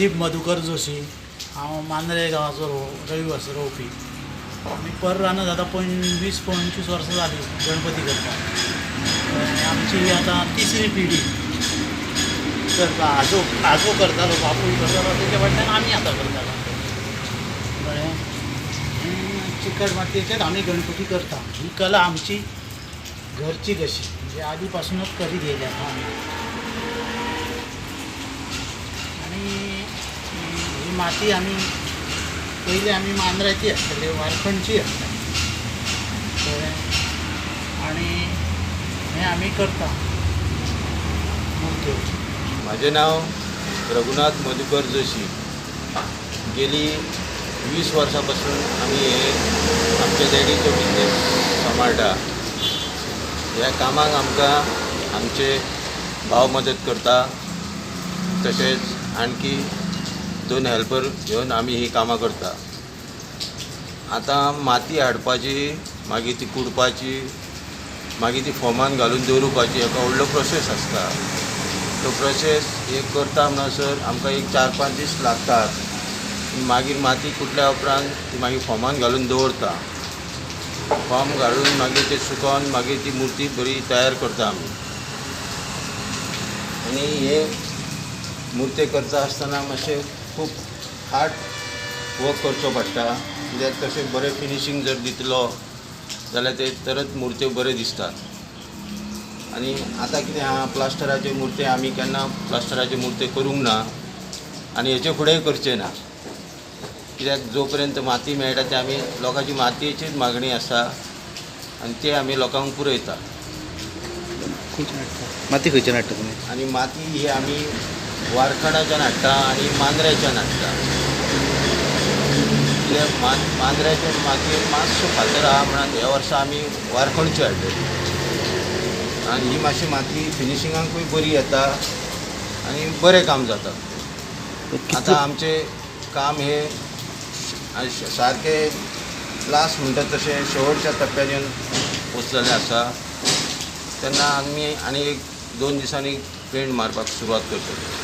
प्रदीप मधुकर जोशी. हांव मांद्रे गांवाचो रहिवासी रोवपी. आमी पर्रानच आतां 20-25 वर्सां जालीं गणपती करता. आमची आतां तिसरी पिढी करता. आजो आजो करतालो, बापूय करतालो, तेच्या फाटल्यान आमी आतां करता गणपती. कळ्ळें? चिकट मातयेचेच आमी गणपती करता. ही कला आमची घरची कशी, म्हणजे आदी पासूनच करीत येयल्या आमी. आनी ही माती आमी पयलीं आमी मांद्र्याची आसतली, वारखंडची आसतली. कळ्ळें? आनी हें आमी करता मुर्त्यो. म्हाजें नांव रघुनाथ मधुकर जोशी. गेली 20 वर्सां पासून आमी हे आमच्या डॅडीचो बिजनेस सांबाळटा. ह्या कामाक आमकां आमचे भाव मदत करता, तशेंच आणखी 2 हेल्पर घेवन आमी ही कामां करता. आतां माती हाडपाची, मागीर ती कुडपाची, मागीर ती फॉमान घालून दवरुपाची, हेका व्हडलो प्रोसेस आसता. तो प्रोसेस एक करता म्हणसर आमकां एक 4-5 दीस लागतात. मागीर माती कुटल्या उपरांत ती मागीर फॉमान घालून दवरता. फॉर्म घालून मागीर ते सुकोवन मागीर ती मुर्ती बरी तयार करता आमी. आनी हे मुर्ती करता आसतना मातशें खूब हार्ड वर्क करचो पडटा, कित्याक तशें बरें फिनिशींग जर दितलो जाल्यार ते तरच मुर्त्यो बऱ्यो दिसतात. आनी आतां कितें आहा, प्लास्टराच्यो मुर्त्यो आमी केन्ना प्लास्टराच्यो मुर्त्यो करूंक ना आनी हेचे फुडेंय करचें ना, कित्याक जो पर्यंत माती मेळटा ते आमी लोकांची मातयेचीच मागणी आसा आनी ते आमी लोकांक पुरयता. माती खंयच्यान हाडटा तुमी? आनी माती ही आमी वारखंडाच्यान हाडटा आनी मांद्र्याच्यान हाडटा. कित्याक मांद्र्याच्या मातयेन मातसो फातर आहा म्हणून ह्या वर्सा आमी वारखंडची हाडलेली. आनी ही मातशी माती फिनिशिंगाकूय बरी येता आनी बरें काम जाता. आतां आमचें काम हे सारकें लास्ट म्हणटा तशें शेवटच्या टप्प्यार येवन वचलेलें आसा. तेन्ना आमी आनी 1-2 दिसांनी पेंट मारपाक सुरवात करतले.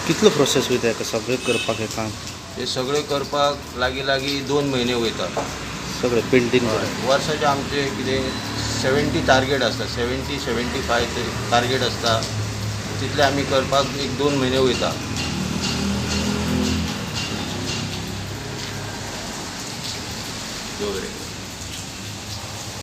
कितलो प्रोसेस वयता हेका सगळें करपाक? हें काम हे सगळें करपाक लागीं लागीं 2 म्हयने वयता सगळें पेंटींग. वर्साचें आमचें कितें 70 टार्गेट आसता, 70-75 तरी टार्गेट आसता. तितलें आमी करपाक 1-2 म्हयने वयता. बरें.